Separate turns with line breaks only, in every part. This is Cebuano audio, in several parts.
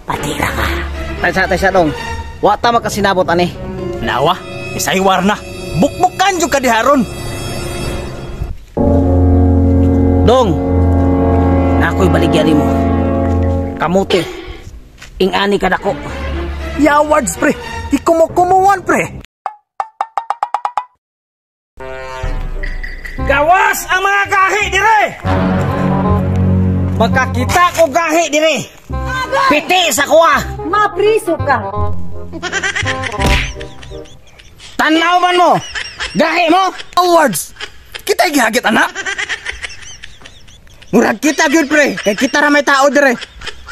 Patira ka. Taysa, taysa dong. Wa ta makasinabot ani.
Nawa, isaywar na. Bukbukan jud ka diharon.
Dong, ako'y baligyan nimo. Kamuti. Ingani ka dako.
Yawards pre. Ikumukumuan pre.
Gawas ang mga gahi dire. Magkakita ko gahi dire. Piti sa kuha.
Mapriso ka.
Tanaw man mo. Gahi mo.
Awards. Kita gihagit anak.
Murag kita gyud pre, kay kita ra may tao dire.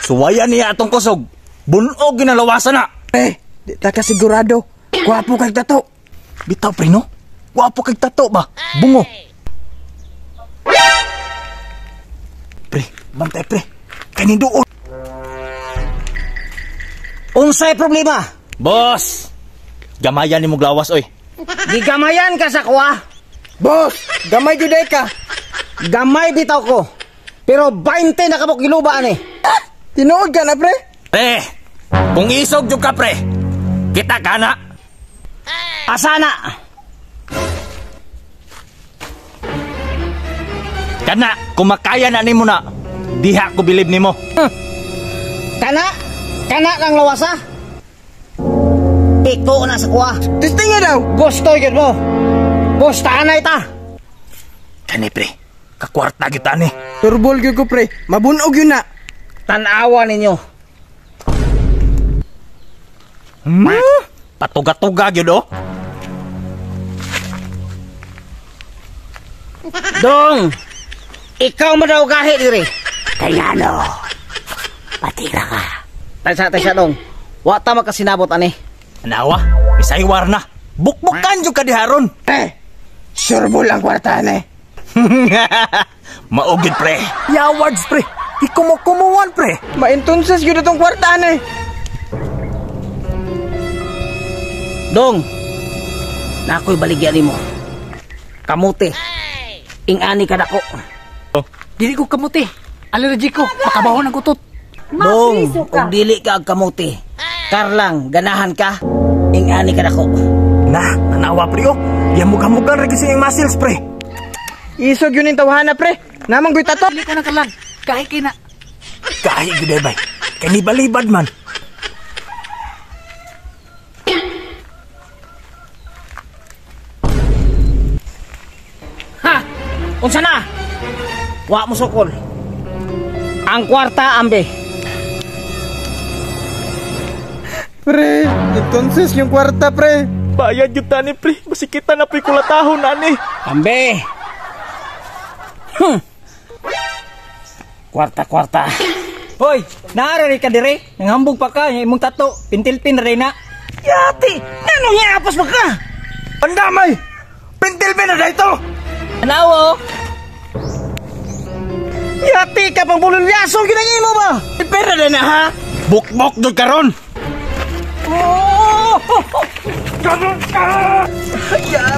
Suwayan niya atong kusog. Bunog ginalawasan na.
Pre, di ta ka sigurado. Gwapo kag tato.
Bitaw pre no. Gwapo kag tato ba? Bungo. Pre, bantay pre. Kay ninduol.
Unsay problema?
Boss. Gamayan nimo glawas oy.
Gigamayan ka sa kuha.
Boss, gamay gyud ay ka.
Gamay bitaw ko. Pero 20 na kabok gilubaan eh.
Tinuod ka na pre?
Pre, kung isog jud ka pre, kita ka na.
Asa na?
Kana, kung makaya na nimo na, diha ko bilib nimo.
Kana? Kana lang lawasa? Piko na sa kuha.
Testing nga daw.
Gusto yun mo. Bustahan na ita.
Kani pre, kakwarta gyud ani.
Turbol gyud ko pre, mabunog yun na.
Tanawa ninyo.
Patuga-tuga gyud oh.
Dong, ikaw mo daw gahi diri.
Kayano, patira ka.
Taysa, taysa dong. Wa ta makasinabot ani.
Nawa, isaywar na. Bukbukan jud ka diharon.
Pre, surbol ang kwarta ni.
Maugid pre. Yawards pre. Ikumukumuan pre.
Maintonses gyud atong kwarta ni.
Dong, nakoy baligyan nimo. Kamuti. Ingani ka dako.
Dili ko kamuti. Allergy ko. Makabahon ang utot.
Dong,
Mapriso ka.
kung dili ka og kamuti, karlang ganahan ka, ingani ka dako.
Na, tanawa pre oh. Yamugamugan ra gyud sa iyang muscles pre.
Isog yun yung tawhana pre. Namang guy tato.
Dili ko na kalang. Kahi kay na.
Kahi gyud ay bay. Kay nibalibad man.
Ha? Unsa na? Wa mo sukol. Ang kwarta ambe.
Pre, entonces yung kwarta pre.
Bayad gyud tani pre. Basi kita na pre kulatahon ani.
Ambe. Kwarta, kwarta.
Hoy, naarari ka dire. Nanghambog pa ka imong tato. Pintilpin na rin na.
Yati, nganong yapos ba ka?
Pandamay. Pintilpin na dito.
Tanawo.
Yati ka pang bululyaso ginangimo mo ba?
Pera na na ha.
Bukbok jud karon.
Ya,